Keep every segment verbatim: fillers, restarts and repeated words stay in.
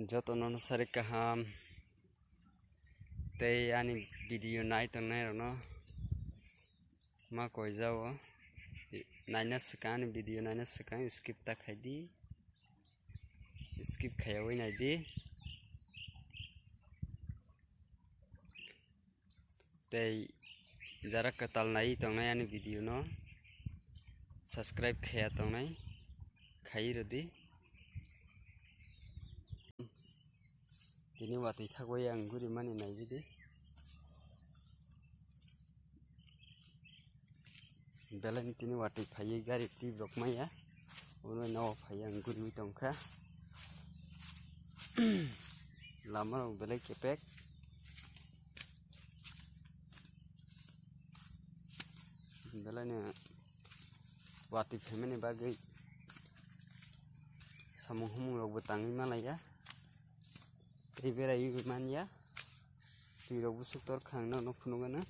Jotono no sari kaham tei ani video nai tongnai rokno ma koijao. Naina swkang ani video naina swkang skip ta khaidi, skip khaiyawi naidi. Tei jara kwtal nai tongnai ani video no subscribe khaiya tongnai, khai rwdi. Tini watwi thagwi ang guri mani naibidi. Belai ni tini watwi phaiwi gari twi rok maya. Omo no phaiwi ang guriwi tongkha. Lama rok belai kepek. Belai no watwi phaimani bagwi samung humung rok bo tangwi malaiya. Tei beraiwi manya. Twi rok bwswk torkha ang no phunukgano.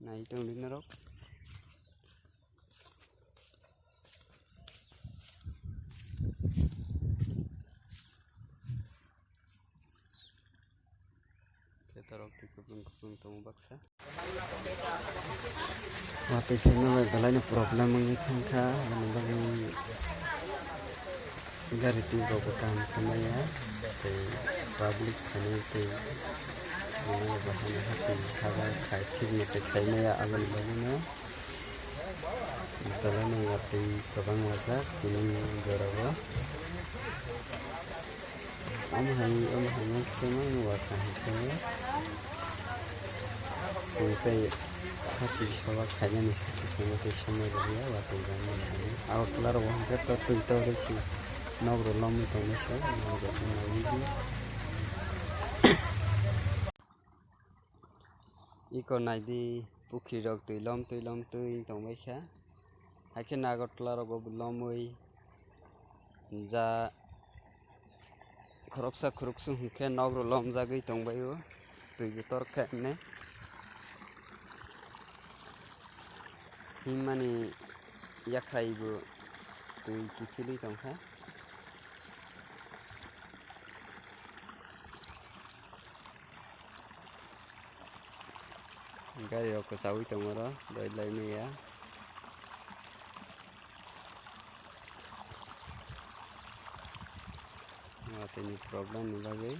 Nai tongdi norok. Khe torok twi kupulung kupulung tongo baksa. Watwi phaima bai belai no problem wngwi thangkha, aboni bagwi gari twi rok bo kaham khe maya, tei public thani tei abo bahai no hatwi haba khai thik no tei khai maya, aboni bagwi no belai no watwi kwbang wajak tini jora o. Omo hai, omo hai no khe no wa kaham khe no. Tei hati soba khainani sisi simi tei somoi rwya watwi jani. Agartala rok hwnkhe to twi to rw si nok rw lomwi tongwi se nok rw naiwi di. Iko naidi pukhri rok twi lom twi lom twi tongbai kha. Haikhe Agartala rogo bo lomwi ja khoroksa khoroksa hwnkhe nok rw lomjagwi tongbaio twi bo torkha hwnwi. Himmani yakhrai bo twi kiphilwi tongkha. Gari rok kwchaui tongo oro, doi lai maya. Watwi ni problem ni bagwi.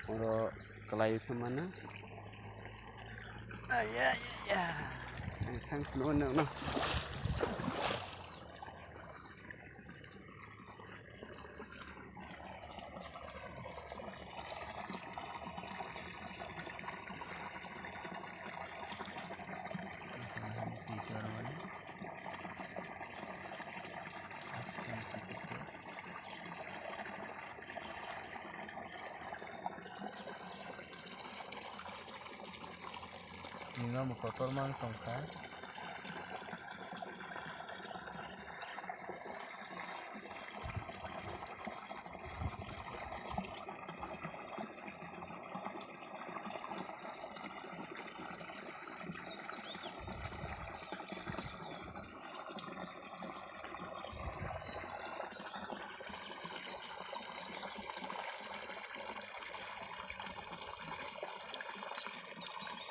Oro kwlaiwi khe mano. Ayayaya. Ang thang phano no no. Nino bo kotor mang tongkha.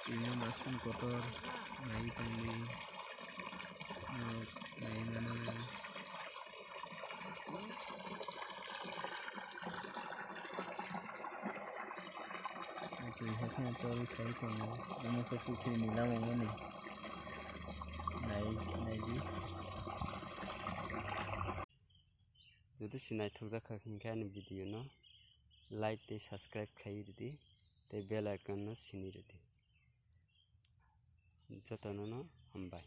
Ini masih kotor, nai tangwi, nai nana. Twi hakheno torwi khai tongo, omo khe pukhrini lama mani. Nai, naidi. Jodi se naithokjak kha hinkhe ani video no like tei subscribe khai rwdi, tei bell icon no sini rwdi. Jotono no hambai.